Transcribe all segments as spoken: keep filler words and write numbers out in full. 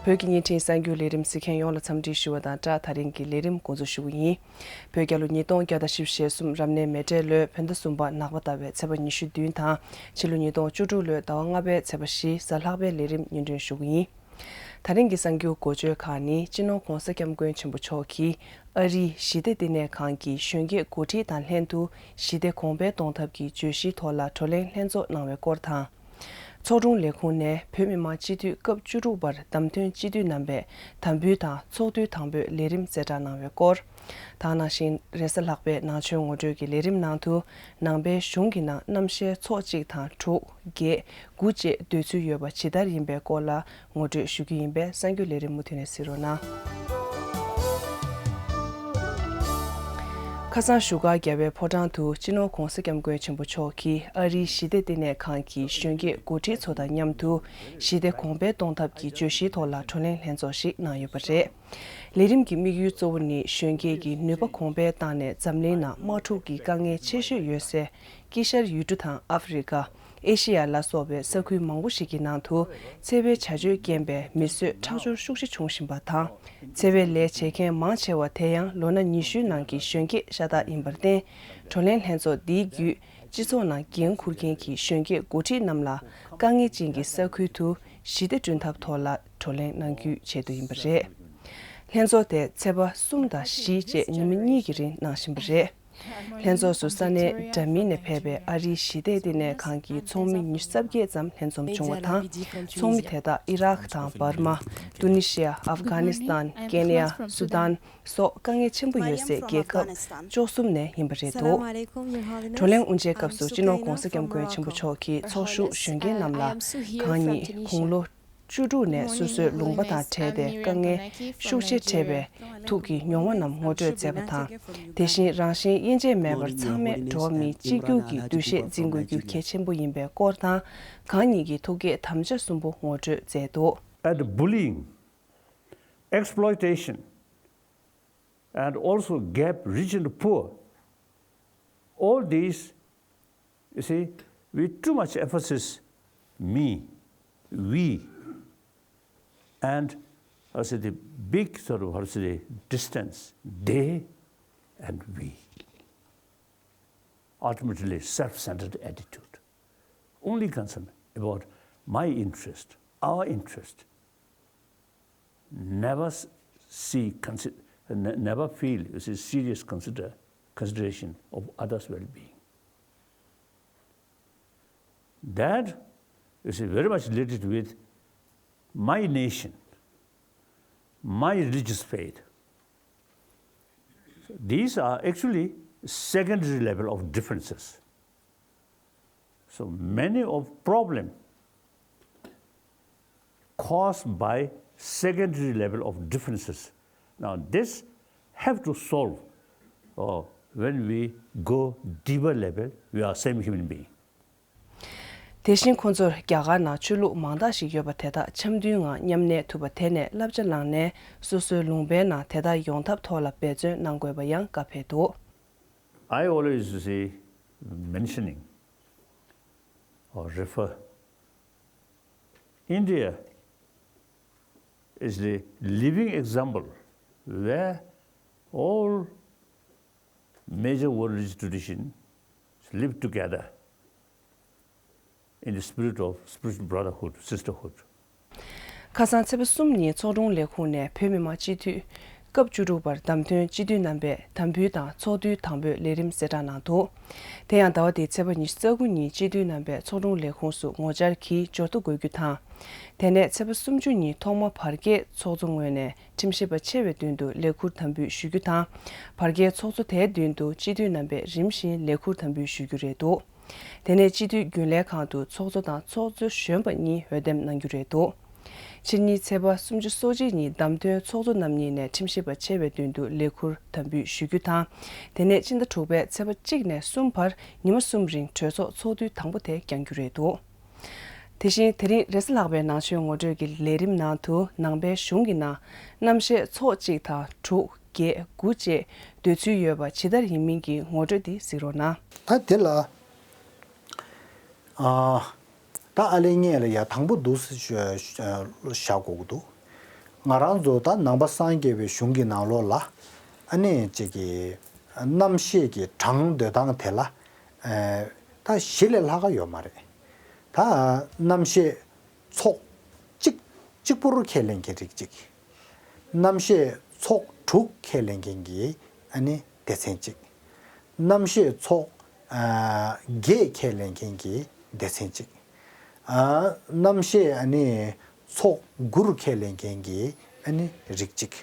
བོད་ཀྱི་བརྙན་འཕྲིན་གསར་འགྱུར་ལས་རིམ་གཟིགས་མཁན་ཡོངས་ལ་འཚམས་འདྲི་ཞུ་བ་དང་སྦྲགས། ད་རིང་གི་ལས་རིམ་འགོ་འཛུགས་ཞུ་གི་ཡིན། བོད་རྒྱལ་ལོ་ཉིས་སྟོང་བརྒྱ་དང་བཞི་བཅུ་ཞེ་གསུམ་རབ་གནས་མེ་སྤྲེལ་ལོའི་བོད་ཟླ་གསུམ་པ་ནག་པ་ཟླ་བའི་ཚེས་པ་ཉི་ཤུ་བདུན་དང་། ཕྱི་ལོ་ཉིས་སྟོང་བཅུ་དྲུག་ལོའི་ཟླ་བ་ལྔ་པའི་ཚེས་པ་བཞི་གཟའ་ལྷག་པའི་ལས་རིམ་སྙན་སྒྲོན་ཞུ་གི་ཡིན། ད་རིང་གི་གསར་འགྱུར་འགོ་བརྗོད་ཁག་ནི། སྤྱི་ནོར་༧གོང་ས་༧སྐྱབས་མགོན་ཆེན་པོ་མཆོག་གིས་ཨ་རིའི་ཞི་བདེ་བསྟི་གནས་ཁང་གི་གཞོན་སྐྱེས་འགོ་ཁྲིད་དང་ལྷན་དུ་ཞི་བདེ་གོང་འཕེལ་གཏོང་ཐབས་ཀྱི་བརྗོད་གཞིའི་ཐོག་ལ་བགྲོ་གླེང་ལྷན་ཚོགས་གནང་བའི་སྐོར་དང་། ཚོགས་དྲུང་ལས་ཁུངས་ནས་བོད་མི་མང་སྤྱི་འཐུས་སྐབས་བཅུ་དྲུག་པར་བདམས་ཐོན་སྤྱི་འཐུས་རྣམ་པས་དམ་འབུལ་དང་ཚོགས་འདུའི་དང་པོའི་ལས་རིམ་གསལ་བསྒྲགས་གནང་བའི་སྐོར། ད་ག་ནང་བཞིན་རེས་གཟའ་ལྷག་པའི་ནང་ཆོས་ངོ་སྤྲོད་ཀྱི་ལས་རིམ་ནང་དུ། ནང་པའི་གཞུང་གི་ནང་རྣམ་བཤད་ཚོགས་གཅིག་དང་དྲུག་བརྒྱད་དགུ་བཅས་འདོད་ཚུལ་ཡོད་པ་ཇི་ལྟར་ཡིན་པའི་སྐོར་ལ་ངོ་སྤྲོད་ཞུ་རྒྱུ་ཡིན་པས། གསར་འགྱུར་ལས་རིམ་མུ་མཐུད་ནས་གཟིགས་རོགས་གནང་། ཁ་སང་བཞུགས་སྒར་རྒྱལ་བའི་ཕོ་བྲང་དུ་སྤྱི་ནོར་༧གོང་ས་༧སྐྱབས་མགོན་ཆེན་པོ་མཆོག་གིས་ཨ་རིའི་ཞི་བདེ་བསྟི་གནས་ཁང་གི་གཞོན་སྐྱེས་འགོ་ཁྲིད་ཚོ་དང་མཉམ་དུ་ཞི་བདེ་གོང་འཕེལ་གཏོང་ཐབས་ཀྱི་བརྗོད་གཞིའི་ཐོག་ལ་བགྲོ་གླེང་ལྷན་ཚོགས་ཤིག་གནང་ཡོད་པ་རེད། ལས་རིམ་གྱི་དམིགས་ཡུལ་གཙོ་བོ་ནི་གཞོན་སྐྱེས་ཀྱི་ནུས་པ་གོང་འཕེལ་བཏང་ནས་འཛམ་གླིང་ནང་དམག་འཁྲུག་གི་དཀའ་ངལ་ཆེ་ཤོས་ཡོད་སའི་དཀྱིལ་ཤར་ཡུལ་གྲུ་དང་ཨ་ཧྥེ་རི་ཀ། ཨེ་ཤེ་ཡ་ལ་སོགས་པའི་ས་ཁུལ་མང་པོ་ཞིག་གི་ནང་དུ་འཚེ་བའི་བྱ་སྤྱོད་རྐྱེན་པས་མི་གསོད་ཁྲག་སྦྱོར་ཤུགས་ཆེ་བྱུང་བཞིན་པ་དང་། འཚེ་བའི་ལས་བྱེད་མཁན་མང་ཆེ་བ་དེ་ཡང་ལོ་ན་ཉི་ཤུའི་ནང་གི་གཞོན་སྐྱེས་ཤ་སྟག་ཡིན་པར་བརྟེན། བགྲོ་གླེང་ལྷན་ཚོགས་འདིའི་བརྒྱུད་སྤྱི་ཚོགས་ནང་འགན་འཁུར་མཁན་གྱི་གཞོན་སྐྱེས་འགོ་ཁྲིད་རྣམས་ལ་དཀའ་ངལ་ཅན་གྱི་ས་ཁུལ་དུ་ཞི་བདེ་བསྐྲུན་ཐབས་ཐོག་ལ་བགྲོ་གླེང་གནང་རྒྱུའི་ཆེད་དུ་ཡིན་པ་རེད། ལྷན་ཚོགས་དེ་ཚེས་པ་གསུམ་དང་བཞི་བཅས་ཉི་མ་གཉིས་ཀྱི་རིང་གནང་བཞིན་པ་རེད། ལྷན་ཚོགས་སུ་ས་གནས་འདྲ་མིན་ནས་ཕེབས་པའི་ཨ་རིའི་ཞི་བདེ་བསྟི་གནས་ཁང་གི་ཚོགས་མི་ཉི་ཤུ་རྩ་བརྒྱད་ཙམ་ལྷན་འཛོམས་བྱུང་བ་དང་། ཚོགས་མི་དེ་དག་ཨི་རག་དང་འབར་མ། ཏུ་ནི་ཤི་ཡ། ཨབ་གྷ་ནི་སི་ཐན། ཀེན་ཡ། སུ་དཱན་སོགས་དཀའ་ངལ་ཆེན་པོ་ཡོད་སའི་རྒྱལ་ཁབ་བཅུ་གསུམ་ནས་ཡིན་པ་རེད་འདུག། བགྲོ་གླེང་དབུ་འབྱེད་སྐབས་སུ་སྤྱི་ནོར་༧གོང་ས་༧སྐྱབས་མགོན་ཆེན་པོ་མཆོག་གིས་ཚོགས་ཞུགས་གཞོན་སྐྱེས་རྣམས་ལ་གང་ཉིད་དགུང་ལོ་བཅུ་དྲུག་ནས་སོ་སོའི་ལུང་པ་དང་འབྲེལ་ཏེ་དཀའ་ངལ་ཤུགས་ཆེ་འཕྲད་པའི་ཐུགས་ཀྱི་མྱོང་བ་རྣམས་ངོ་སྤྲོད་མཛད་པ་དང་། དེ་བཞིན་རང་གཞན་དབྱེ་འབྱེད་མེད་པར་ཚང་མས་འགྲོ་བ་མིའི་གཅིག་གྱུར་གྱི་འདུ་ཤེས་འཛིན་དགོས་རྒྱུ་གལ་ཆེན་པོ་ཡིན་པའི་སྐོར་དང་། གང་ཉིད་ཀྱི་ཐུགས་བསྐྱེད་དམ་བཅའ་གསུམ་པོ་ངོ་སྤྲོད་མཛད་འདུག། And bullying, exploitation, and also gap rich and poor. All these, you see, with too much emphasis, me, we, and I say the big sort of, how to say, distance, they and we. Ultimately, self-centered attitude. Only concern about my interest, our interest. Never s- see, consi- ne- never feel, you see, serious consider consideration of others' well-being. That is very much related with my nation, my religious faith. These are actually secondary level of differences. So many of problem caused by secondary level of differences. Now this have to solve uh, when we go deeper level, we are same human being. དེ་བཞིན་ཁོང་ཚོར་རྒྱ་གར་ནང་ཆོས་ལུགས་མང་དག་ཞིག་ཡོད་པ་དེ་དག་འཆམ་མཐུན་ངང་མཉམ་གནས་ཐུབ་པ་དེ་ནས་བསླབ་བྱ་བླངས་ནས་སོ་སོའི་ལུང་པའི་ནང་དེ་དག་ཡོང་ཐབས་ཐོག་ལ་འབད་བརྩོན་གནང་དགོས་པ་ཡང་བཀའ་ཕེབས་འདུག། I always see mentioning or refer India is the living example where all major world religious traditions live together in the spirit of spiritual brotherhood, sisterhood. ཁ་སང་ཚེས་པ་གསུམ་ཉིན་ཚོགས་དྲུང་ལས་ཁུངས་ནས་བོད་མི་མང་སྤྱི་འཐུས་སྐབས་བཅུ་དྲུག་པར་བདམས་ཐོན་སྤྱི་འཐུས་རྣམ་པས་དམ་འབུལ་དང་ཚོགས་འདུའི་དང་པོའི་ལས་རིམ་གསལ་བསྒྲགས་གནང་འདུག། དེ་ཡང་ཟླ་བ་འདིའི་ཚེས་པ་ཉི་ཤུ་རྩ་དགུ་ཉིན་སྤྱི་འཐུས་རྣམ་པས་ཚོགས་དྲུང་ལས་ཁུངས་སུ་ངོ་བཅར་གྱིས་འབྱོར་ཐོ་འགོད་རྒྱུ་དང་། དེ་ནས་ཚེས་པ་སུམ་ཅུ་ཉིན་ཐོག་མ་བར་བརྒལ་ཚོགས་གཙོ་ངོས་ནས་ཁྲིམས་ཞིབ་པ་ཆེ་བའི་མདུན་དུ་ལས་ཁུར་དམ་འབུལ་ཞུ་རྒྱུ་དང་། བར་བརྒལ་ཚོགས་གཙོ་དེའི་མདུན་དུ་སྤྱི་འཐུས་རྣམ་པས་རིམ་བཞིན་ལས་ཁུར་དམ་འབུལ་ཞུ་རྒྱུ་རེད་འདུག། དེ་ནས་སྤྱི་འཐུས་རྒྱུན་ལས་ཁང་དུ་ཚོགས་གཙོ་དང་ཚོགས་གཙོ་གཞོན་པ་གཉིས་འོས་འདེམས་གནང་རྒྱུ་རེད་འདུག། ཕྱི་ཉིན་ཚེས་པ་སུམ་ཅུ་སོ་གཅིག་ཉིན་བདམས་ཐོན་ཚོགས་གཙོ་རྣམ་གཉིས་ནས་ཁྲིམས་ཞིབ་པ་ཆེ་བའི་མདུན་དུ་ལས་ཁུར་དམ་འབུལ་ཞུ་རྒྱུ་དང་། དེ་ནས་ཕྱི་ཟླ་དྲུག་པའི་ཚེས་པ་གཅིག་ནས་གསུམ་བར་ཉི་མ་གསུམ་རིང་གྲོས་ཚོགས་ཚོགས་དུས་དང་པོ་དེ་བསྐྱང་རྒྱུ་རེད་འདུག། དེ་བཞིན་དེ་རིང་རེས་གཟའ་ལྷག་པའི་ནང་ཆོས་ངོ་སྤྲོད་ཀྱི་ལས་རིམ་ནང་དུ་ནང་པའི་གཞུང་གི་ནང་རྣམ་བཤད་ཚོགས་གཅིག་དང་དྲུག་བརྒྱད་དགུ་བཅས་འདོད་ཚུལ་ཡོད་པ་ཇི་ལྟར་ཡིན་མིན་གྱི་ངོ་སྤྲོད་འདི་གཟིགས་རོགས་གནང་། ད་དེ་ལ། ཨ། ད་ཨ་ལེ་ངས་ལ་ཡ་དང་པོ་འདུག་ཟེར་བཞག་དགོས་ཀྱི་འདུག། ང་རང་ཚོ་ད་ནང་པ་སངས་རྒྱས་པའི་གཞུང་གི་ནང་ལོགས་ལ་ཨ་ནི་ཅིག་གི་རྣམ་ཤེས་ཀྱི་གྲངས་འདོད་སྟངས་དེ་ལ་ཨ་ད་བཞི་ལས་ལྷག་ག་ཡོད་མ་རེད། ད་རྣམ་ཤེས་ཚོགས་གཅིག་གཅིག་པུར་ཁས་ལེན་མཁན་རིགས་གཅིག་རྣམ་ཤེས་ཚོགས་དྲུག་ཁས་ལེན་མཁན་གྱི་ཨ་ནི་སྡེ་ཚན་གཅིག་རྣམ་ཤེས་ཚོགས་ཨ་བརྒྱད་ཁས་ལེན་མཁན་གྱི་སྡེ་ཚན་གཅིག་ཨ་རྣམ་ཤེས་ཨ་ནི་ཚོགས་དགུར་ཁས་ལེན་མཁན་གྱི་ཨ་ནི་རིགས་གཅིག་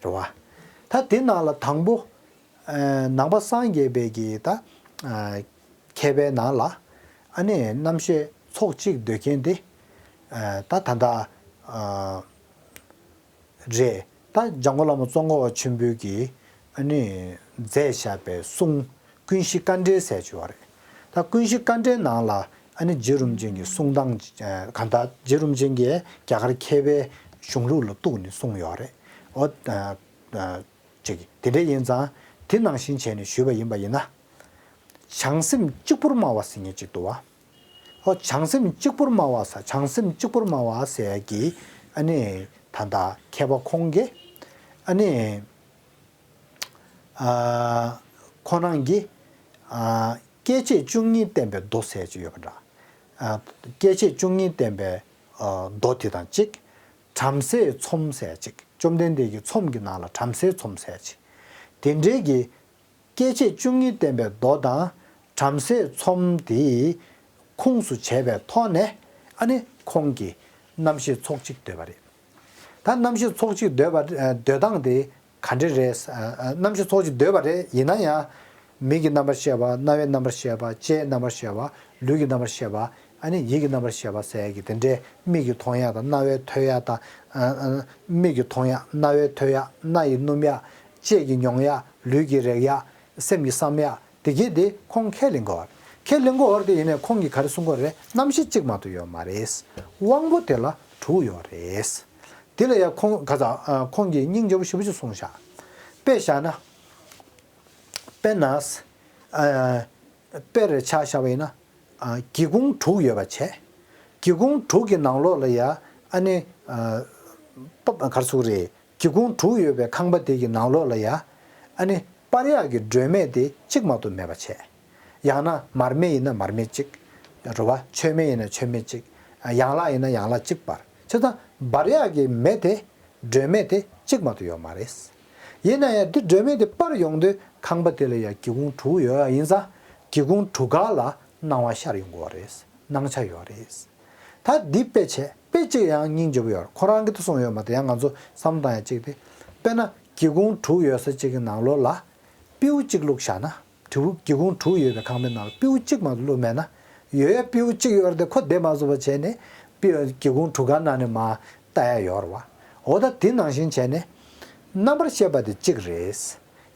རེད་བ། ད་དེ་ནང་ལ་དང་པོ་ཨ་ནང་པ་སངས་རྒྱས་པའི་གི་ད་ཨ་མཁས་པའི་ནང་ལ་ཨ་ནི་རྣམ་ཤེས་ཚོགས་གཅིག་འདོད་མཁན་དེ་ཨ་ད་ད་ལྟ་ཨ་རེད། ད་འཇམ་མགོན་བླ་མ་ཙོང་ཁ་པ་ཆེན་པོའི་གི་ཨ་ནི་མཛད་བཞག་པའི་གསུང་ཀུན་གཞི་དཀའ་འགྲེལ་ཟེར་གྱི་ཡོད་རེད། ད་ཀུན་གཞི་དཀའ་འགྲེལ་ནང་ལ་ཨ་ནི་རྗེ་རིན་པོ་ཆེ་གི་གསུང་སྟངས་ཨ་གང་ལྟར་རྗེ་རིན་པོ་ཆེ་གིས་རྒྱ་གར་མཁས་པའི་གཞུང་ལུགས་ལ་གཏུགས་ནས་གསུངས་ཡོད་རེད། འོ་ཨ་ཨ་ཅིག་དེ་འདྲ་ཡིན་ཙང་དེ་ནང་བཞིན་བྱས་ནས་ཞུས་པ་ཡིན་པ་ཡིན་ན། བྱང་སེམས་གཅིག་པུར་སྨྲ་བ་ཟེར་མཁན་གཅིག་འདུག་བ། ཨོ་བྱང་སེམས་གཅིག་པུར་སྨྲ་བ་ཟེར་བྱང་སེམས་གཅིག་པུར་སྨྲ་བ་ཟེར་གྱི་ཨ་ནི་ད་ལྟ་མཁས་པ་ཁོང་གིས་ཨ་ནི་ཨ་ཁོང་རང་གིས་ཨ་སྐྱེ་མཆེད་བཅུ་གཉིས་བསྟན་པའི་མདོ་ཟེར་གྱི་ཡོད་པ་འདྲ། ཨ་སྐྱེ་མཆེད་བཅུ་གཉིས་བསྟན་པའི་ཨ་མདོ་དེ་དང་གཅིག་བྲམ་ཟེའི་ཚོམས་ཟེར་གཅིག་བཅོམ་ལྡན་འདས་ཀྱི་ཚོམས་ཀྱི་ནང་ལ་བྲམ་ཟེའི་ཚོམས་ཟེར་གཅིག་དེ་འདྲའི་གི་སྐྱེ་མཆེད་བཅུ་གཉིས་བསྟན་པའི་མདོ་དང་བྲམ་ཟེའི་ཚོམས་དེའི་ཁུངས་སུ་བྱས་པའི་ཐོག་ནས་ཨ་ནི་ཁོང་གིས་རྣམ་ཤེས་ཚོགས་གཅིག་འདོད་པ་རེད། ད་རྣམ་ཤེས་ཚོགས་གཅིག་འདོད་པ་འདོད་སྟངས་དེ་ག་འདྲ་རེད། རྣམ་ཤེས་ཚོགས་གཅིག་འདོད་པ་རེད། ཡིན་ན་ཡང་མིག་གི་རྣམ་པར་ཤེས་པ། རྣ་བའི་རྣམ་པར་ཤེས་པ། ལྕེའི་རྣམ་པར་ཤེས་པ། ལུས་ཀྱི་རྣམ་པར་ཤེས་པ། ཨ་ནི་ཡིད་ཀྱི་རྣམ་པར་ཤེས་པ་ཟེར་ཡ་གི་དེ་འདྲའི་མིག་གིས་མཐོང་ཡ་དང་རྣ་བས་ཐོས་ཡ་དང་། མིག་གིས་མཐོང་ཡ། རྣ་བས་ཐོས་ཡ། སྣ་ཡིས་སྣོམ་ཡ། ལྕེ་གིས་མྱོང་ཡ། ལུས་ཀྱིས་རེག་ཡ། སེམས་ཀྱིས་བསམ་ཡ། དེ་གྱད་དེ་ཁོང་ཁས་ལེན་དགོས་པ་རེད། ཁས་ལེན་དགོས་པ་རེད་དེ་ཡིན་ནའི་ཁོང་གིས་ག་རེ་གསུང་གི་རེད། རྣམ་ཤེས་གཅིག་མ་གཏོགས་ཡོད་མ་རེད། དབང་པོ་དེ་ལ་དྲུག་ཡོད་རེད། དེ་ལ་ཡང་ཁོང་ག་ཚ་ཁོང་གིས་སྙིང་རྗེ་པོ་ཞེ་པོ་ཅིག་གསུངས་ཤག་དཔེ་བཞག་ན། དཔེར་ན། ཨ་དཔེར་ཆ་བཞག་པ་ཡིན་ན། ཨ་སྒེའུ་ཁུང་དྲུག་ཡོད་པ་བྱས། སྒེའུ་ཁུང་དྲུག་གི་ནང་ལོགས་ལ་ཡ་ཨ་ནི་ཨ་པ་ག་རེ་ཟེར་དགོས་རེད། སྒེའུ་ཁུང་དྲུག་ཡོད་པའི་ཁང་པ་དེ་གི་ནང་ལོགས་ལ་ཡ་ཨ་ནི་སྤར་ཡག་གི་སྒྲོན་མེ་དེ་གཅིག་མ་གཏོགས་མེད་པ་བྱས། ཡང་ན་མར་མེ་ཡིན་ན་མར་མེ་གཅིག་རེད་བ། མཆོད་མེ་ཡིན་ན་མཆོད་མེ་གཅིག་ཡན་ལག་ཡིན་ན་ཡན་ལག་གཅིག་སྤར། བྱས་ཙང་སྦར་ཡག་གི་མེ་དེ། སྒྲོན་མེ་དེ་གཅིག་མ་གཏོགས་ཡོད་མ་རེད། ཡིན་ན་ཡང་འདི་སྒྲོན་མེ་དེ་སྤར་ཡོང་དུས་ཁང་པ་དེ་ལ་ཡང་སྒེའུ་ཁུང་དྲུག་ཡོད་ཡ་ཡིན་ཙང་སྒེའུ་ཁུང་དྲུག་ག་ལ་སྣང་བ་ཤར་ཡོང་གི་ཡོད་རེད། སྣང་ཆ་ཡོད་རེད། ད་འདི་དཔེ་བྱས་དཔེ་གཅིག་ཡང་སྙིང་རྗེ་པོ་ཡོད་རེད། ཁོ་རང་གིས་ད་གསུངས་ཡོད་མ་རེད། ཡང་ང་ཚོ་བསམ་བློ་བཏང་ཡ་གཅིག་དེ། དཔེར་ན་སྒེའུ་ཁུང་དྲུག་ཡོད་ས་གཅིག་གི་ནང་ལོགས་ལ་སྤྲེའུ་གཅིག་བླུགས་བཞག་ན། དྲེའུ་སྒེའུ་ཁུང་དྲུག་ཡོད་པའི་ཁང་པའི་ནང་ལ་སྤྲེའུ་གཅིག་མ་གཏོགས་བླུགས་མེད་ན། ཡོད་ཡ་སྤྲེའུ་གཅིག་ཡོད་རེད་དེ་ཁོ་བསྡད་མ་ཚུགས་པ་བྱས་ནས་སྤྲེའུ་སྒེའུ་ཁུང་དྲུག་ག་ནང་ནས་མར་ལྟ་ཡ་ཡོད་རེད་བ། འོ་ད་དེ་ནང་བཞིན་བྱས་ནས་རྣམ་པར་ཤེས་པ་དེ་གཅིག་རེད།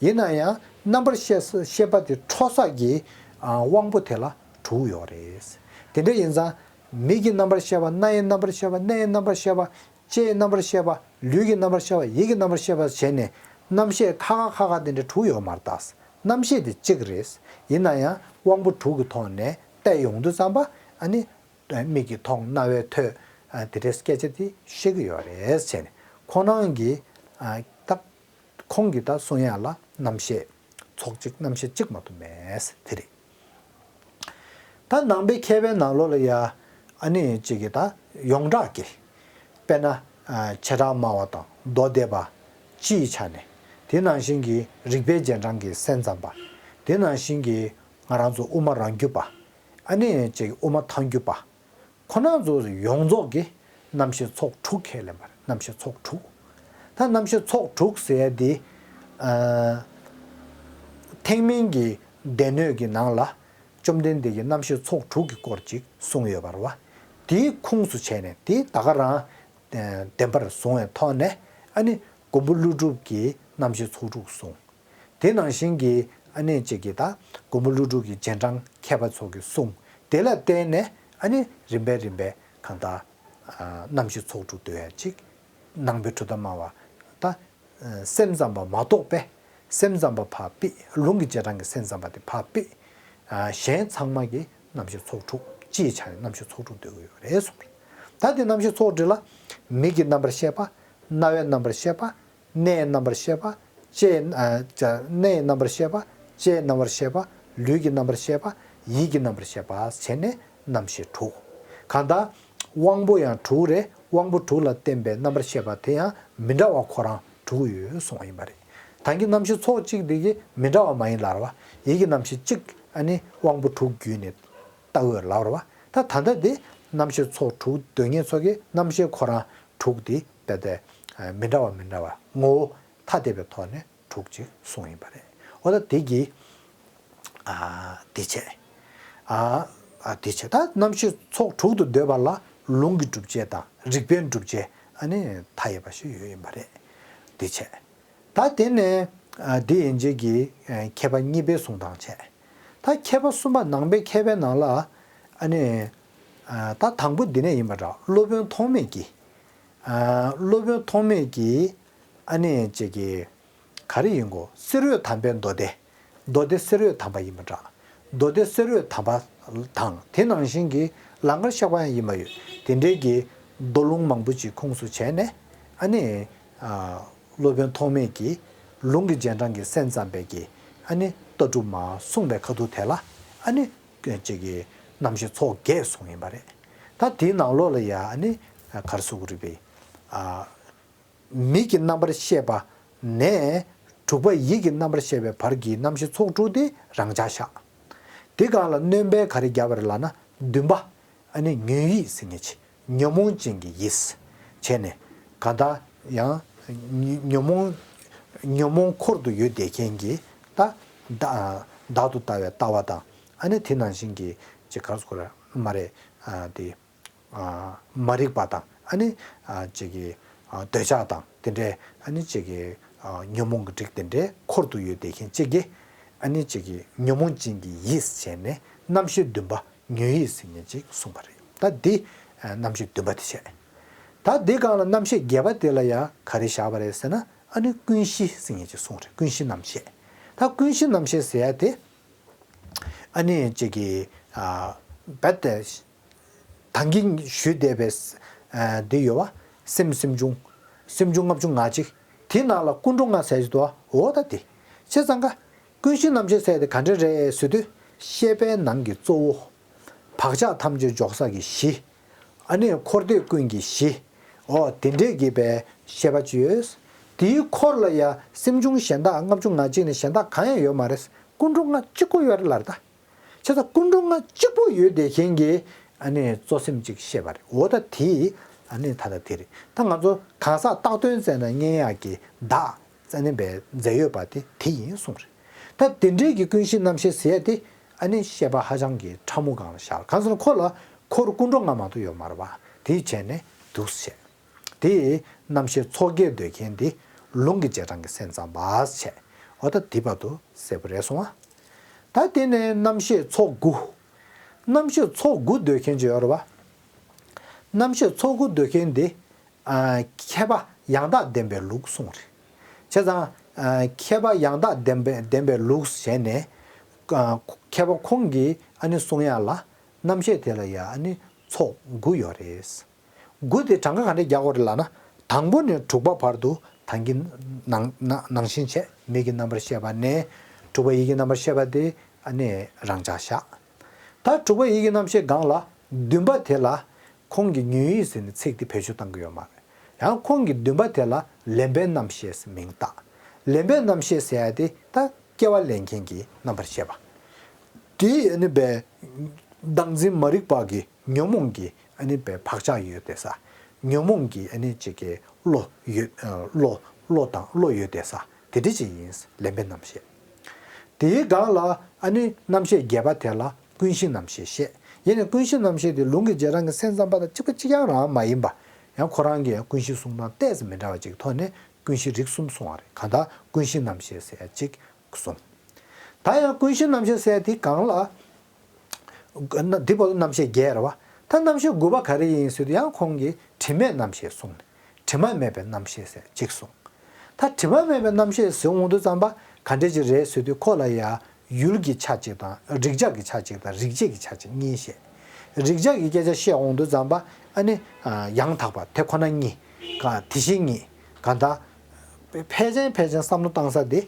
ཡིན་ན་ཡང་རྣམ་པར་ཤེས་ཤེས་པ་དེ་འཕྲོ་ས་གི་ཨ་དབང་པོ་དེ་ལ་དྲུག་ཡོད་རེད། དེ་འདྲ་ཡིན་ཙང་མིག་གི་རྣམ་པར་ཤེས་པ། རྣ་ཡི་རྣམ་པར་ཤེས་པ། སྣའི་རྣམ་པར་ཤེས་པ། ལྕེའི་རྣམ་པར་ཤེས་པ། ལུས་ཀྱི་རྣམ་པར་ཤེས་པ། ཡིད་ཀྱི་རྣམ་པར་ཤེས་པ་བྱས་ནས་རྣམ་ཤེས་ཁ་ཁ་ཁ་ཁ་དེ་འདྲ་དྲུག་ཡོད་མ་རེད་ད། རྣམ་ཤེས་དེ་གཅིག་རེད། ཡིན་ན་ཡང་དབང་པོ་དྲུག་གི་ཐོག་ནས་བལྟས་ཡོང་དུས་ཙམ་པ་ཨ་ནི་མིག་གིས་མཐོང་། རྣ་བས་ཐོས། ཨ་དེ་འདྲའི་སྐད་ཆ་དེ་ཤེས་ཀྱི་ཡོད་རེད་བྱས་ནས་ཁོང་རང་གིས་ཨ་ད་ཁོང་གིས་ད་གསུང་ཡག་ལ་རྣམ་ཤེས་ཚོགས་གཅིག་རྣམ་ཤེས་གཅིག་མ་གཏོགས་མེད། དེ་རེད། ད་ནང་པའི་མཁས་པའི་ནང་ལོགས་ལ་ཡ་ཨ་ནི་གཅིག་གིས་ད་ཡོངས་གྲགས་ཀྱི། དཔེར་ན་ཨ་བྱེ་བྲག་སྨྲ་བ་དང་མདོ་སྡེ་པ་སྤྱིའི་ཆ་ནས། དེ་ནང་བཞིན་གྱི་རིགས་པའི་རྗེས་འབྲང་གི་སེམས་ཙམ་པ། དེ་ནང་བཞིན་གྱི་ང་རང་ཚོ་དབུ་མ་རང་རྒྱུད་པ། ཨ་ནི་གཅིག་དབུ་མ་ཐལ་འགྱུར་པ། ཁོ་རང་ཚོ་ཡོངས་རྫོགས་ཀྱིས་རྣམ་ཤེས་ཚོགས་དྲུག་ཁས་ལེན་པ་རེད། རྣམ་ཤེས་ཚོགས་དྲུག་ད་རྣམ་ཤེས་ཚོགས་དྲུག་ཟེར་ཡ་དེ་ཨ་ཐེག་དམན་གྱི་སྡེ་སྣོད་ཀྱི་ནང་ལ་བཅོམ་ལྡན་འདས་ཀྱིས་རྣམ་ཤེས་ཚོགས་དྲུག་གི་སྐོར་ཅིག་གསུངས་ཡོད་པ་རེད་བ། དེའི་ཁུངས་སུ་བྱས་ནས་དེ་ད་ག་རང་བདེན་པར་བཟུང་བའི་ཐོག་ནས་ཨ་ནི་མགོན་པོ་ཀླུ་སྒྲུབ་ཀྱིས་རྣམ་ཤེས་ཚོགས་དྲུག་གསུངས། དེ་ནང་བཞིན་གྱི་ཨ་ནི་གཅིག་གིས་ད་མགོན་པོ་ཀླུ་སྒྲུབ་ཀྱི་རྗེས་འབྲང་མཁས་པ་ཚོ་གི་གསུང་དེ་ལ་བརྟེན་ནས་ཨ་ནི་རིམ་པས་རིམ་པས་གང་ལྟར་ཨ་རྣམ་ཤེས་ཚོགས་དྲུག་འདོད་ཡ་གཅིག་ནང་པའི་གྲུབ་མཐའ་སྨྲ་བ་ད་ཨ་སེམས་ཙམ་པ་མ་གཏོགས་པའི་སེམས་ཙམ་པ་ཕར་ཕུད། ལུང་གི་རྗེས་འབྲང་གི་སེམས་ཙམ་པ་དེ་ཕར་ཕུད། ཨ་གཞན་ཚང་མ་གིས་རྣམ་ཤེས་ཚོགས་དྲུག་སྤྱིའི་ཆ་ནས་རྣམ་ཤེས་ཚོགས་དྲུག་འདོད་ཀྱི་ཡོད་རེད་གསུངས་པ་རེད། ད་དེ་རྣམ་ཤེས་ཚོགས་དྲུག་ལ་མིག་གི་རྣམ་པར་ཤེས་པ། རྣ་བའི་རྣམ་པར་ཤེས་པ། སྣའི་རྣམ་པར་ཤེས་པ། ལྕེའི་ཨ་ཅག་སྣའི་རྣམ་པར་ཤེས་པ། ལྕེའི་རྣམ་པར་ཤེས་པ། ལུས་ཀྱི་རྣམ་པར་ཤེས་པ། ཡིད་ཀྱི་རྣམ་པར་ཤེས་པ་བྱས་ནས་རྣམ་ཤེས་དྲུག་གང་ལྟར་དབང་པོ་ཡང་དྲུག་རེད། དབང་པོ་དྲུག་ལ་བརྟེན་པའི་རྣམ་པར་ཤེས་པ་དེ་ཡང་མི་འདྲ་བ་ཁོ་རང་དྲུག་ཡོད་གསུངས་པ་ཡིན་པ་རེད། ད་གིན་རྣམ་ཤེས་ཚོགས་གཅིག་དེ་གི་མི་འདྲ་བ་མ་ཡིན་ལབ་རེད་བ། ཡིད་ཀྱི་རྣམ་ཤེས་གཅིག་ཨ་ནི་དབང་པོ་དྲུག་བརྒྱུད་ནས་ལྟ་འོས་ལབ་རེད་བ། ད་ད་ལྟ་དེ་རྣམ་ཤེས་ཚོགས་དྲུག་འདོད་མཁན་ཚོ་གི་རྣམ་ཤེས་ཁོ་རང་དྲུག་དེ་རྦད་དེ་མི་འདྲ་བ་མི་འདྲ་བ་ངོ་བོ་ཐ་དད་པའི་ཐོག་ནས་དྲུག་ཅིག་གསུངས་ཡིན་པ་རེད། འོ་ད་དེ་གི་ཨ་དེ་བྱས། ཨ་ཨ་དེ་བྱས། ད་རྣམ་ཤེས་ཚོགས་དྲུག་ཏུ་འདོད་པ་ལ་ལུང་གི་སྒྲུབ་བྱེད་དང་རིགས་པའི་སྒྲུབ་བྱེད་ཨ་ནི་མཐའ་ཡས་པ་ཞིག་ཡོད་ཡིན་པ་རེད། དེ་བྱས། ད་དེ་ནས་ཨ་དེ་ཡན་ཆད་ཀྱི་ཨ་མཁས་པ་གཉིས་པའི་གསུང་སྟངས་བྱས། ད་མཁས་པ་གསུམ་པ་ནང་པའི་མཁས་པའི་ནང་ལ་ཨ་ནི་ཨ་ད་དང་པོ་འདི་ནས་ཡིན་པ་འདྲ། སློབ་དཔོན་ཐོགས་མེད་ཀྱིས། ཨ་སློབ་དཔོན་ཐོགས་མེད་ཀྱིས་ཨ་ནི་ཅིག་གི་ག་རེ་ཡིན་གོ། གསེར་འོད་དམ་པའི་མདོ་སྡེ། མདོ་སྡེ་གསེར་འོད་དམ་པ་ཡིན་པ་འདྲ། མདོ་སྡེ་གསེར་འོད་དམ་པ་དང་དེ་ནང་བཞིན་གྱི་ལང་ཀར་གཤེགས་པ་ཡང་ཡིན་པ་ཡོད། དེ་འདྲའི་གི་མདོ་ལུང་མང་པོ་ཅིག་ཁུངས་སུ་བྱས་ནས་ཨ་ནི་ཨ་སློབ་དཔོན་ཐོགས་མེད་ཀྱིས་ལུང་གི་རྗེས་འབྲང་གི་སེམས་ཙམ་པའི་གི་ཨ་ནི་ལྟ་གྲུབ་མ་གསུངས་པའི་ཁ་ཐུག་དེ་ལ་ཨ་ནི་ཅིག་གི་རྣམ་ཤེས་ཚོགས་བརྒྱད་གསུངས་ཡིན་པ་རེད། ད་དེའི་ནང་ལོགས་ལ་ཡ་ཨ་ནི་ག་རེ་ཟེར་དགོས་རེད་པས། ཨ། མིག་གི་རྣམ་པར་ཤེས་པ་ནས་དྲུག་པ་ཡིད་ཀྱི་རྣམ་པར་ཤེས་པའི་བར་གྱི་རྣམ་ཤེས་ཚོགས་དྲུག་དེ་རང་འཇགས་བཞག་དེ་སྒང་ལ་སྣོན་པ་ག་རེ་བརྒྱབ་པ་རེད་ལབ་ན། འདུན་པ། ཨ་ནི་ཉོན་ཡིད་ཟེར་མཁན་ཅིག་ཉོན་མོངས་ཅན་གྱི་ཡིད། བྱས་ནས་གང་ལྟར་ཡང་ཉོན་མོངས་ཉོན་མོངས་འཁོར་དུ་ཡོད་བསྡད་མཁན་གྱི་ད་བདག་བདག་ཏུ་ལྟ་བའི་ལྟ་བ་དང་ཨ་ནི་དེ་ནང་བཞིན་གྱི་ཅིག་ག་རེ་ཟེར་དགོས་རེད། མ་རེད། ཨ་དེ། ཨ་མ་རིག་པ་དང་ཨ་ནི་ཨ་ཅིག་གི་ཨ་འདོད་ཆགས་དང་དེ་འདྲའི་ཨ་ནི་ཅིག་གི་ཨ་ཉོན་མོངས་ཀྱི་རིགས་དེ་འདྲའི་འཁོར་དུ་ཡོད་བསྡད་མཁན་ཅིག་གིས་ཨ་ནི་ཅིག་གི་ཉོན་མོངས་ཅན་གྱི་ཡིད་བྱས་ནས་རྣམ་ཤེས་འདུན་པ་ཉོན་ཡིད་ཟེར་མཁན་ཅིག་གསུངས་པ་རེད། ད་འདི་ཨ་རྣམ་ཤེས་འདུན་པ་དེ་བྱས། ད་འདི་སྒང་ལ་རྣམ་ཤེས་བརྒྱད་པ་དེ་ལ་ཡང་ག་རེ་བཞག་པ་རེད་ཟེར་ན། ཨ་ནི་ཀུན་གཞི་ཟེར་མཁན་ཅིག་གསུངས་རེད། ཀུན་གཞི་རྣམ་ཤེས། ད་ཀུན་གཞི་རྣམ་ཤེས་ཟེར་ཡ་དེ། ཨ་ནི་ཅིག་གི་ཨ་རྦད་དེ་ད་གིན་ཞུས་བསྡད་པའི་ཨ་འདི་ཡོད་བ། སེམས་སེམས་བྱུང་། སེམས་བྱུང་ལྔ་བཅུ་ང་གཅིག་དེ་ནང་ལ་ཀུན་འགྲོ་ལྔ་ཟེར་གྱི་འདུག་འོ་ད་དེ། བྱས་ཙང་ཀ་ཀུན་གཞི་རྣམ་ཤེས་ཟེར་དེ་ག་འདྲ་རེད་ཟེར་དུས། ཤེས་པའི་ནང་གི་གཙོ་བོ། བག་ཆགས་ཐམས་ཅད་འཇོག་ས་གི་གཞི། ཨ་ནི་འཁོར་འདས་ཀུན་གྱི་གཞི། འོ་དེ་འདྲས་ཀྱི་པའི་ཤེས་པ་ཅིག་ཡོད། དེའི་འཁོར་ལ་ཡ་སེམས་བྱུང་གཞན་དག་ལྔ་བཅུ་ང་གཅིག་ནི་གཞན་དག་གང་ཡང་ཡོད་མ་རེད། ཀུན་འགྲོ་ལྔ་གཅིག་པོ་ཡོད་རེད་ལབ་རེད་ད། བྱས་ཙང་ཀུན་འགྲོ་ལྔ་གཅིག་པོ་ཡོད་བསྡད་མཁན་གྱི་ཨ་ནི་གཙོ་སེམས་གཅིག་ཤེས་པ་རེད། འོ་ད་དེ་ཨ་ནི་ད་ལྟ་དེ་རེད། ད་ང་ཚོ་གང་ཟག་བཏགས་དོན་བཙལ་ན་རྙེད་ཡག་གི་བདག་ཙ་ནི་པའི་རྫས་ཡོད་པ་དེ་དེ་ཡིན་གསུངས་རེད། ད་དེ་འདྲའི་གི་ཀུན་གཞི་རྣམ་ཤེས་ཟེར་ཡ་དེ་ཨ་ནི་ཤེས་པ་ཧ་ཅང་གི་ཕྲ་མོ་སྒང་ལ་བཞག་གང་ཟེར་ན་ཁོ་ལ་འཁོར་ཀུན་འགྲོ་ལྔ་མ་གཏོགས་ཡོད་མ་རེད་པ། དེ་བྱས་ནས་འདུག་སེ་བྱས། དེ་རྣམ་ཤེས་ཚོགས་བརྒྱད་འདོད་མཁན་དེ་ལུང་གི་རྗེས་འབྲང་གི་སེམས་ཙམ་པ་བྱས། འོ་ད་དེ་བར་དུ་གསལ་པོ་རེད་སོང་ཨ། ད་དེ་ནས་རྣམ་ཤེས་ཚོགས་དགུ། རྣམ་ཤེས་ཚོགས་དགུ་འདོད་མཁན་ཅིག་ཡོད་རེད་པ། རྣམ་ཤེས་ཚོགས་དགུ་འདོད་མཁན་དེ། ཨ་མཁས་པ་ཡང་དག་བདེན་པའི་ལུགས་གསུངས་རེད། བྱས་ཙང་ཨ་མཁས་པ་ཡང་དག་བདེན་པའི་བདེན་པའི་ལུགས་བྱས་ནས། ཨ་མཁས་པ་ཁོང་གིས་ཨ་ནི་གསུང་ཡ་ལ་རྣམ་ཤེས་དེ་ལ་ཡ་ཨ་ནི་ཚོགས་དགུ་ཡོད་རེད། དགུ་དེ་གྲངས་ཀ་ག་འདྲས་རྒྱག་དགོས་རེད་ལབ་ན། དང་པོ་ནས་དྲུག་པ་བར་དུ་ད་གིན་ནང་ནང་ནང་བཞིན་བྱས། མིག་གི་རྣམ་པར་ཤེས་པ་ནས་དྲུག་པ་ཡིད་ཀྱི་རྣམ་པར་ཤེས་པ་དེ་ཨ་ནི་རང་འཇགས་བཞག་ད་དྲུག་པ་ཡིད་ཀྱི་རྣམ་ཤེས་སྒང་ལ་འདུན་པ་དེ་ལ་ཁོང་གིས་ཉོན་ཡིད་ཟེར་ནས་ཚིག་དེ་བེད་སྤྱོད་གཏང་གི་ཡོད་མ་རེད། ཡང་ཁོང་གིས་འདུན་པ་དེ་ལ་ལེན་པའི་རྣམ་ཤེས་ཟེར་མིང་བཏགས། ལེན་པའི་རྣམ་ཤེས་ཟེར་ཡ་དེ་ད་སྐྱེ་བ་ལེན་མཁན་གྱི་རྣམ་པར་ཤེས་པ། དེ་ཨ་ནི་པའི་བདག་འཛིན་མ་རིག་པ་གི་ཉོན་མོངས་ཀྱི་ཨ་ནི་པའི་བག་ཆགས་ཡོད་བསྡད་ས། ཉོན་མོངས་ཀྱི་ཨ་ནི་ཅིག་གི་བློ་ཡོད་ཨ་བློ་བློ་དང་བློ་ཡོད་བསྡད་ས་དེ་འདྲ་ཅིག་ཡིན། ལེན་པའི་རྣམ་ཤེས། དེའི་སྒང་ལ་ཨ་ནི་རྣམ་ཤེས་བརྒྱད་པ་དེ་ལ་ཀུན་གཞི་རྣམ་ཤེས་བཤད། ཡིན་ནའི་ཀུན་གཞི་རྣམ་ཤེས་དེ་ལུང་གི་རྗེས་འབྲང་གི་སེམས་ཙམ་པ་དང་གཅིག་པ་གཅིག་རྐྱང་རང་མ་ཡིན་པ། ཡང་ཁོ་རང་གི་ཀུན་གཞི་གསུང་སྟངས་ཏོག་ཙམ་མི་འདྲ་བ་ཅིག་ཐོག་ནས་ཀུན་གཞི་རིགས་གསུམ་གསུངས་པ་རེད། གང་ལྟར་ཀུན་གཞི་རྣམ་ཤེས་ཟེར་ཡ་གཅིག་གསུངས། ད་ཡང་ཀུན་གཞི་རྣམ་ཤེས་ཟེར་དེ་གང་ལ། ན་འདི་བར་དུ་རྣམ་ཤེས་བརྒྱད་རེད་བ། ད་རྣམ་ཤེས་དགུ་པ་ག་རེ་ཡིན་ཟེར་དུས་ཡང་ཁོང་གིས་དྲི་མའི་རྣམ་ཤེས་གསུངས་ནས་དྲི་མ་མེད་པའི་རྣམ་ཤེས་ཟེར་གཅིག་གསུངས། ད་དྲི་མ་མེད་པའི་རྣམ་ཤེས་ཟེར་འོང་དུས་ཙམ་པ་ག་འདྲ་ཅིག་རེད་ཟེར་དུས་ཁོ་ལ་ཡ་ཡུལ་གྱི་ཆ་གཅིག་དང་རེག་བྱ་གི་ཆ་གཅིག་དང་རེག་བྱེད་ཀྱི་ཆ་གཅིག་གཉིས་བཤད། རེག་བྱ་གི་སྐད་ཆ་བཤད་འོང་དུས་ཙམ་པ་ཨ་ནི་ཡང་དག་པ་དེ་ཁོ་ན་གཉིས། ག་དེ་བཞིན་ཉིད། གང་ལྟར་ཕལ་ཆེན་ཕལ་ཆེན་བསམ་བློ་བཏང་ས་དེ་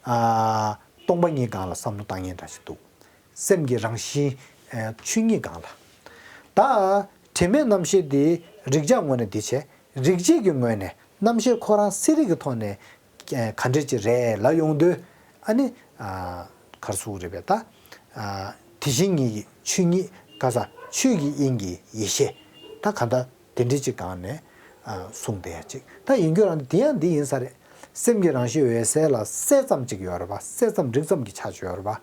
ཨ་སྟོང་པ་ཉིད་སྒང་ལ་བསམ་བློ་བཏང་མཁན་འདྲ་ཞིག་འདུག་སེམས་ཀྱི་རང་བཞིན་ཨ་ཆོས་ཉིད་སྒང་ལ། ད་དྲི་མེད་རྣམ་ཤེས་དེ་རིགས་འཇགས་ངོས་ནས་འདི་བྱས། རིགས་འབྱེད་ཀྱི་ངོས་ནས་རྣམ་ཤེས་ཁོ་རང་གསལ་རིག་གི་ཐོག་ནས་ཨ་ག་འདྲས་ཅིག་རེད་ལབ་ཡོང་དུས། ཨ་ནི་ཨ་ག་རེ་ཟེར་དགོས་རེད་པས། ད་ཨ་དེ་བཞིན་ཉིད་ཀྱི་ཆོས་ཉིད། ག་ས་ཆོས་ཀྱི་དབྱིངས་ཀྱི་ཡེ་ཤེས། ད་གང་ལྟར་དེ་འདྲས་ཅིག་སྒང་ནས་ཨ་གསུངས་བསྡད་ཡ་ཅིག་ད་ཡིན་རྒྱུ་རང་དེ་ཡང་འདི་ཡིན་ས་རེད། སེམས་ཀྱི་རང་བཞིན་འོད་གསལ་ལ་གསལ་ཙམ་ཅིག་ཡོད་རེད་པ། གསལ་ཙམ་རིག་ཙམ་གྱི་ཆ་ཅིག་ཡོད་རེད་པ།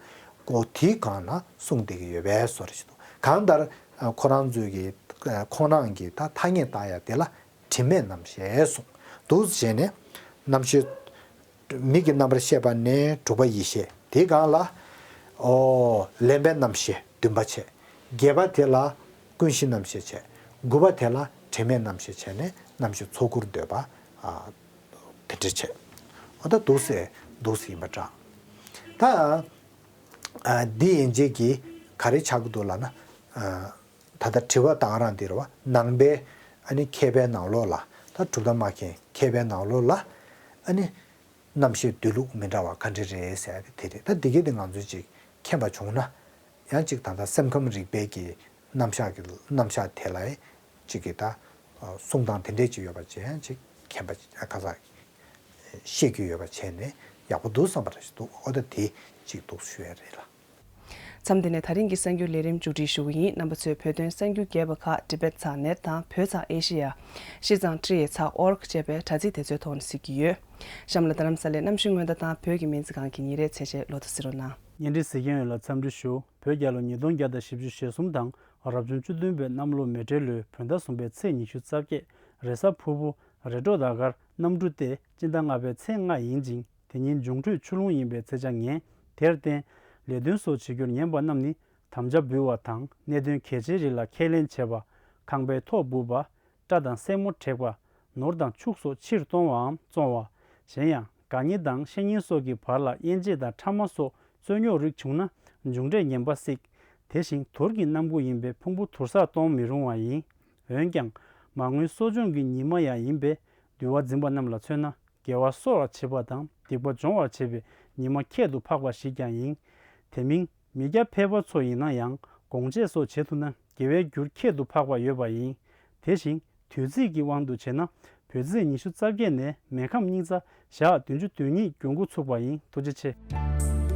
གོ་དེའི་སྒང་ན་གསུངས་བསྡད་ཀྱི་ཡོད་པའི་བཟོ་འདྲ་ཞིག་འདུག་གང་ལྟར་ཨ་ཁོ་རང་ཚོའི་གི་ཨ་ཁོང་རང་གི་ད་ཐ་སྙད་བཏགས་ཡ་དེ་ལ་དྲི་མེད་རྣམ་ཤེས་གསུངས་འདུག་བྱས་ནས་རྣམ་ཤེས། མིག་གི་རྣམ་པར་ཤེས་པ་ནས་དྲུག་པ་ཡེ་ཤེས། དེའི་སྒང་ལ་ཨོ་ལེན་པའི་རྣམ་ཤེས་བདུན་པ་བྱས། བརྒྱད་པ་དེ་ལ་ཀུན་གཞི་རྣམ་ཤེས་བྱས། དགུ་པ་དེ་ལ་དྲི་མེད་རྣམ་ཤེས་བྱས་ནས་རྣམ་ཤེས་ཚོགས་དགུར་འདོད་པ་ཨ་དེ་འདྲ་བྱས། ཨོ་ད་འདུག་སེ་འདུག་སེ་ཡིན་པ་འདྲ། ད་ཨ་འདི་ཡན་ཆད་ཀྱིས་ག་རེ་ཆགས་ཀྱི་འདུག་ལབ་ན། ཨ་ད་ལྟ་དྲི་བ་ད་ག་རང་འདི་རེད་པ། ནང་པའི་ཨ་ནི་མཁས་པའི་ནང་ལོགས་ལ། ད་གྲུབ་མཐའ་སྨྲ་མཁན་མཁས་པའི་ནང་ལོགས་ལ་ཨ་ནི་རྣམ་ཤེས་སྡོད་ལུགས་མི་འདྲ་བ་ག་འདྲ་རེད་ཟེར་ཡ་དེ་དེ་རེད། ད་འདི་གའི་དེ་ང་ཚོས་ཅིག་མཁྱེན་པ་བྱུང་ན། ཡང་ཅིག་ད་ལྟ་སེམས་ཁམས་རིག་པའི་གི་རྣམ་གཞག་གི་རྣམ་གཞག་དེ་ལ་ཅིག་གི་ད་གསུང་སྟངས་དེ་འདྲས་ཅིག་ཡོད་པ་ཅིག་ཡང་ཅིག་མཁྱེན་པ་ཅིག་ཨ་ག་ས་ཤེས་རྒྱུ་ཡོད་པ་བྱས་ནས་ཡག་པོ་འདུག་བསམ་པ་རེ་ཞིག་འདུག་ཨོ་ད་དེ་ཅིག་འདུག་ཞུ་ཡ་རེད་ལ། མཚམས་འདི་ནས་ད་རིང་གི་གསར་འགྱུར་ལས་རིམ་མཇུག་སྒྲིལ་ཞུ་གི་ཡིན། རྣམ་པ་ཚོས་བོད་དོན་གསར་འགྱུར་རྒྱས་པ་ཁག་ཊི་བེཊ་ཚགས་ནེཊ་དང་བོད་ཚགས་ཨེ་ཤེ་ཡ། ཤིས་ཙང་ཊི་ཨེ་ཚགས་ཨོ་རྒ་ཅེས་པའི་དྲ་ཚིགས་དེ་ཚོའི་ཐོག་ནས་གཟིགས་ཀྱི་ཡོད། གཤམ་ལ་རྡ་རམ་ས་ལའི་གནམ་གཤིས་སྔོན་བརྡ་དང་བོད་ཀྱི་སྨན་རྩིས་ཁང་གི་ཉིན་རེའི་ཚེས་ཆའི་ལོ་ཐོ་གཟིགས་རོགས་གནང་། བརྙན་འཕྲིན་གཟིགས་མཁན་ཡོངས་ལ་འཚམས་འདྲི་ཞུ། བོད་རྒྱལ་ལོ་ཉིས་སྟོང་བརྒྱ་དང་བཞི་བཅུ་ཞེ་གསུམ་དང་རབ་བྱུང་བཅུ་བདུན་པའི་གནམ་ལོ་མེ་སྤྲེལ་ལོའི་བོད་ཟླ་གསུམ་པའི་ཚེས་ཉི་ཤུ་རྩ་བརྒྱད། རེས་གཟའ་ཕུར་བུ། རེས་གྲོ་ཟླ་དཀར། གནམ་གྲུ་སྟེ་སྤྱི་ཟླ་ལྔ་པའི་ཚེས་ལྔ་ཡིན་ཅིང་། དེ་ཉིན་འབྱུང་འཕྲོད་ཆུ་ཀླུང་ཡིན་པའི་ཚེས་ཆ་ངན། དེར་བརྟེན། ལས་དོན་སོགས་བྱེད་རྒྱུར་ཉན་པ་རྣམས་ནི་དམ་བཅའ་འབུལ་བ་དང་གནད་དོན་གལ་ཆེའི་རིགས་ལ་ཁས་ལེན་བྱེད་པ། ཁང་པའི་ཐོག་སྦུབ་པ། སྐྲ་དང་སེན་མོ་བྲེག་པ། ནོར་དང་ཕྱུགས་སོགས་ཕྱིར་གཏོང་བའམ་བཙོང་བ། གཞན་ཡང་། དགའ་ཉེ་དང་བཤེས་གཉེན་སོགས་ཀྱི་བར་ལ་དབྱེ་འབྱེད་དང་ཕྲ་མ་སོགས་རྩོད་རྙོག་རིགས་བྱུང་ན་མཇུག་འབྲས་ངན་པ་སྲིད། དེ་བཞིན་དུར་གྱི་གནམ་སྒོ་ཡིན་པས་ཕུང་པོ་དུར་སར་གཏོང་མི་རུང་བ་ཡིན། འོན་ཀྱང་། མ་དངུལ་གསོ་སྦྱོང་གི་ཉི་མ་ཡང་ཡིན་པས་འདུལ་བ་འཛིན་པ་རྣམས་ལ་མཚོན་ན། དགེ་བ་གསོ་བར་བྱེད་པ་དང་སྡིག་པ་སྦྱོང་བར་བྱེད་པའི་ཉི་མ་ཁྱད་དུ་འཕགས་པ་ཞིག་ཀྱང་ཡིན། དེ་མིན། མི་སྐྱ་ཕལ་པ་ཚོ་ཡིན་ན་ཡང་སྒོང་སྤྱད་སོགས་བྱེད་ཐུབ་ན་དགེ་བའི་རྒྱུར་ཁྱད་དུ་འཕགས་པ་ཡོད་པ་ཡིན། དེ་བཞིན་དུས་ཚིགས་ཀྱི་དབང་དུ་བྱས་ན་བོད་ཚེས་ཉི་ཤུ་རྩ་བརྒྱད་ནས་མེ་ཁམས་སྙིང་རྩ་ཞག་བདུན་ཅུ་དོན་གཉིས་འགྱུར་འགོ་ཚུགས་པ་ཡིན། ཐུགས་རྗེ་ཆེ།